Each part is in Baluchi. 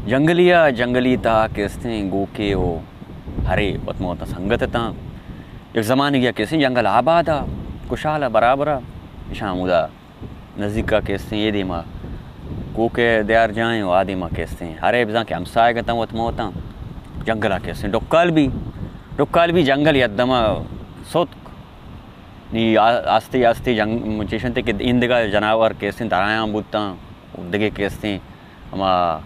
جنگلی ءَ، جنگلی تہا کہ استیں گوکے و ہرے وت ما وتا سنگت اتاں۔ یک زمانگے ءَ کہ استیں جنگل آباد ءَ، کشال ءَ، برابر ءَ۔ اشاں ہمودا نزیک ءَ کہ استیں اے دیما گوکے دیار جاہیں و آ دیما کہ استیں ہرے بزاں کہ ہمساہگ اتاں وت ما وتاں۔ جنگل ءَ کہ استیں ڈکال بی، ڈکال بی جنگل یک دم ءَ ستک۔ نی آ-، آستے آستے جنگ، چیشنتے کہ ایندگہ جناور کہ استیں درایاں بوتاں، دگہ کہ استیں ہما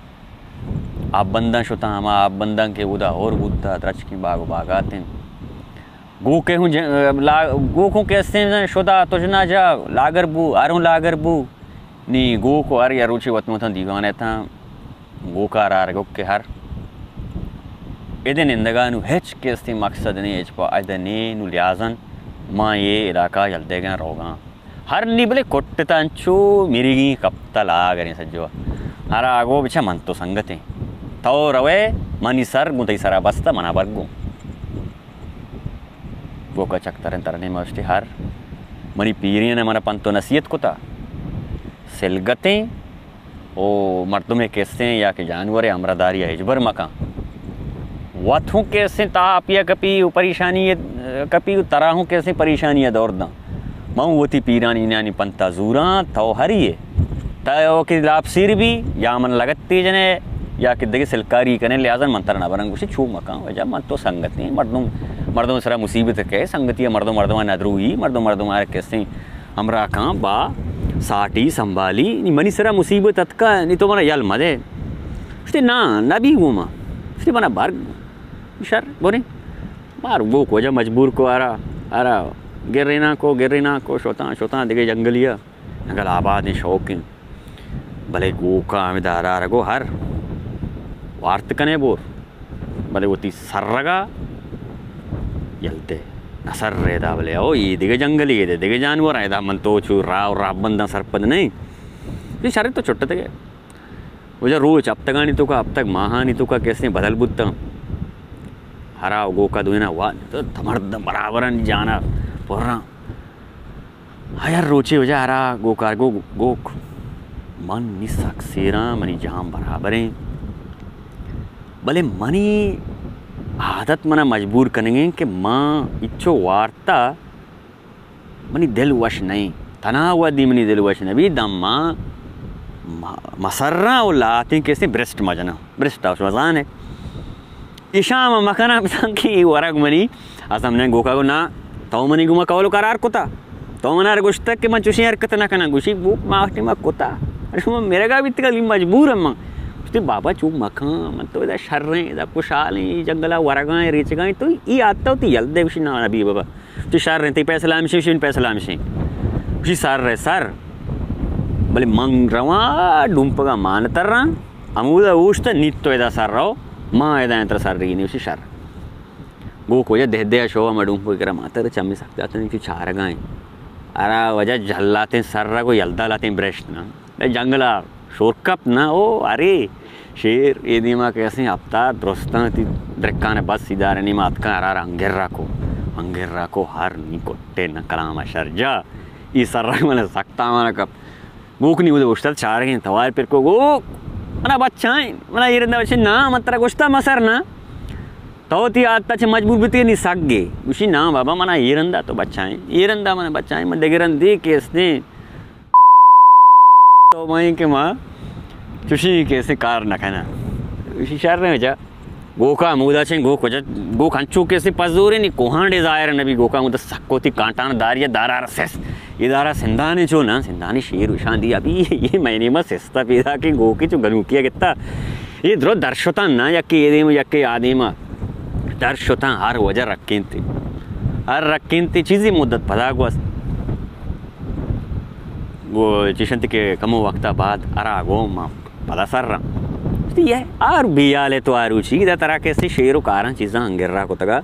آپ بنداں شتاں، ہما آپ بنداں کہ اودا ہور بوتا، درچکیں باگ و باگاتیں۔ گوکے ہوں ج-، لا-، گوک ہوں کہ استیں شدا تجنا جا لاگر بو، ہر ہوں لاگر بو۔ نی گوک و ہر یا روچے وت متاں دیوان اتاں۔ گوکا را رگوک کہ ہر ادے نندگا نو ہچ کہ استیں مقصد نے، ہچ پا ادے نے، نو لہذا ما اے علاقہ یل دیگاں روگاں۔ ہر نی بلے کٹتا انچو مریگی کپتا لاگریں سجوا۔ ہرا گو بچا من تو سنگتیں۔ تو روے منی سر گوں تئی سرا بستا منا برگوں۔ گوکا چک ترن ترنے ما اشتے ہر منی پیرین منا پنت و نصیحت کتا۔ سلگتیں او مردمے کہ استیں یا کہ جانورے ہمراہداری ءَ ہچبر مکن۔ وت ہوں کہ استیں تاپی ءَ کپی و پریشانی ءَ کپی و ترا ہوں کہ استیں پریشانی ءَ دور داں۔ من وتی پیرانی نانی پنتا زوراں تو ہری ئے۔ تو کہ لاپ سیر بی یا من لگتے جنے یا کہ دگہ سلکاری کنے لہذا من ترا نہ براں۔ گوشی چو مکن وجہ من تو سنگتیں مردم، مردم سرا مصیبت کئے سنگتی ءَ مردم مردم ءَ ندروہی مردم مردم ءَ کہ استیں ہمراہ کاں با ساٹی سنبھالی، نی منی سرا مصیبت اتکا، نی تو منا یل مدے۔ گوشتی نا، نبی گوما۔ گوشتی منا بر شر بنے۔ مار گوک وجہ مجبور کو آرا، آرا گرینا کو، گرینا کو، شتاں، شتاں دگہ جنگلیا۔ جنگل آبادیں شوقیں۔ بلے گوکا ہمیں دارا رگو ہر وارت کنے بور۔ بلے وتی سرگا یل دے۔ نہ سر رے دا بلے او اے دگہ جنگلے دے، دگہ جانور اے دا من تو چو راہ و راہ بنداں سرپد نہیں۔ یہ شر تو چھٹتے گئے۔ وجہ روچ ہفتگانی توکا، ہفتگ ماہانی توکا کہ استیں بدل بوتاں۔ ہرا گوکا دوینا وا تو تمردم برابرن جانا پراں۔ ہر روچے وجہ ہرا گوکار گو گوک من نی سک سیراں، منی جام برابریں۔ بلے منی عادت منا مجبور کنگیں کہ من اچو وارتا منی دل وش نئیں۔ تنا وھدی منی دل وش نبی داں ما م-، مسراں و لاتیں کسیں برسٹ مجناں۔ برسٹ آ شما زانے۔ اشاں ما مکناں بزاں کہ اے ورگ منی ازم نئیں۔ گوکا گو نا، تو منی گوما قول و قرار کتا۔ تو منا گوشتگ کہ من چوشیں حرکت نہ کناں۔ گوشی بوک ما ٹیما کتا۔ شما مرگا بیتگا لی مجبور ہم من۔ گوشتی بابا چو مکن، من تو ادا شریں، ادا کشالیں، جنگلا ورگائیں، ریچگائیں، تو ای آتا ہوتی یل دے۔ گوشی نا نبی بابا۔ تو شر انت، تئی فیصلہ ہمشیں، شین فیصلہ ہمشیں۔ گوشی سر رہ سر۔ بلے من رواں ڈومپگا مان تراں۔ ہمودا اوشت نیت تو ادا سر رو، ما ادا انت سر رہی نہیں، گوشی شر۔ گوک وجہ دہ دہ شو ما ڈومپگ کرا ماتر چمی سک داتن چو چارگائیں۔ ارا وجہ جلاتیں سر رگو یلدا لاتیں برشت نا۔ اے جنگلا شور کپت نا، او ارے شیر، اے دیما کہ اسیں ہفتاد درستاں تی درکان بس ادارے نیما اتکاں، ہرا را انگر را کو، انگر را کو ہر نی کٹے نہ کلام شر جا۔ ای سر رگ من سک تاوان کپ۔ گوک نی اود اوشتل چارگیں توار پر کو گوک، منا بچائیں، منا ایرندا بچے نا، من ترا گوشتا مسر نا۔ تو تی آتا چہ مجبور بیتی نی سگے۔ گوشی نا بابا منا ایرندا تو بچائیں، ایرندا منا بچائیں، من دگرن دی کہ استیں۔ تو مئیں کہ ما چوشیں کیسے کار نہ کناں۔ ایشی شر نہ جا۔ گوکا مودا چیں گوک وجہ، گوک انچو کیسے پزورے نی کوہاں ڈیزائر نبی۔ گوکا مودا سکوتی کانٹان داری دارا رسس۔ یہ دارا سندھانے چو نا، سندھانے شیر وشان دی۔ ابھی یہ مہینے ما سستا پیدا کہ گوکی چو گنوکیا گتا۔ یہ درو درشتان نا، یکی یہ دیم، یکی آدیما۔ درشتان ہر وجہ رکینتی۔ ہر رکینتی چیزی مدت پدا گوست۔ گو چشنت کہ کمو وقتا بعد ارا گو ما پدا سر رم۔ گوشتی، یہ آر بیال تو آروچی دا ترا کسی شیر و کاراں چیزاں انگر را کتگا۔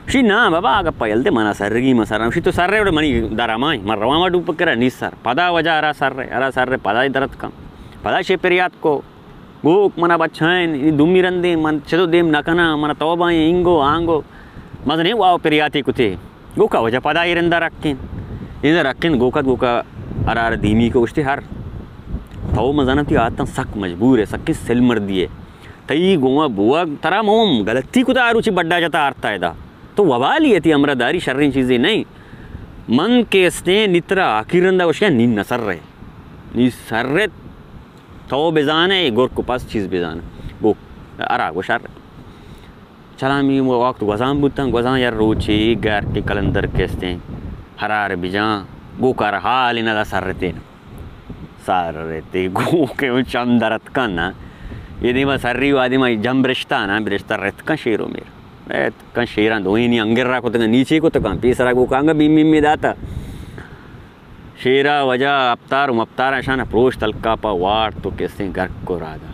شی نا بابا، آگا پیل دے منا سرگی ما سر رم۔ شی تو سر رے منی درامائی، من رواں ما ڈوپ کرا نی سر۔ پدا وجہ ارا سر رے، ارا سر رے، پدا درت کم۔ پدا شے پریات کو۔ گوک منا بچائین، اے دومی رندیں من چدو دیم نہ کناں، منا توبہ ایں، اینگو آنگو۔ مزنیں واو پریاتے کتے۔ گوکا وجہ پدا اے رندا رکین۔ اے رکین گوکا، گوکا ارا ارا دیمی کو گوشتی ہر۔ تو مزاناں تئی آتاں سک مجبور ئے، سکیں سل مردی ئے۔ تئی گوما بوگ ترا مو غلطی کتا، آ روچی بڈا جتا آرتا ادا۔ تو وبالی ئے، تئی ہمراہ داری شریں چیزے نئیں۔ من کہ استیں نی ترا آخر رندا گوشگاں نی نہ سر ئے۔ نی سر ئے، تو بزانے، گرک و پس چیز بزانے۔ گو، ارا گو شر۔ چلامی وقت گوزان بوتاں، گوزان یا روچے گرک کلندر کہ استیں ہرار بجاں، گو کار حال نہ دا سر ئے تین۔ سر ئے تے گو کہ چم درت کن نا۔ یہ دیما سری و آدم جم برشتا نا، برشتا رت کن شیر و میر۔ رت کن شیراں دوئینی انگر را کتگاں، نیچے کتگاں، پیسرا گو کانگا بیم بیم داتا۔ شیرا وجہ اپتار و مپتار اشان پروش تلکا پا وارت و کسیں گرک و رادا۔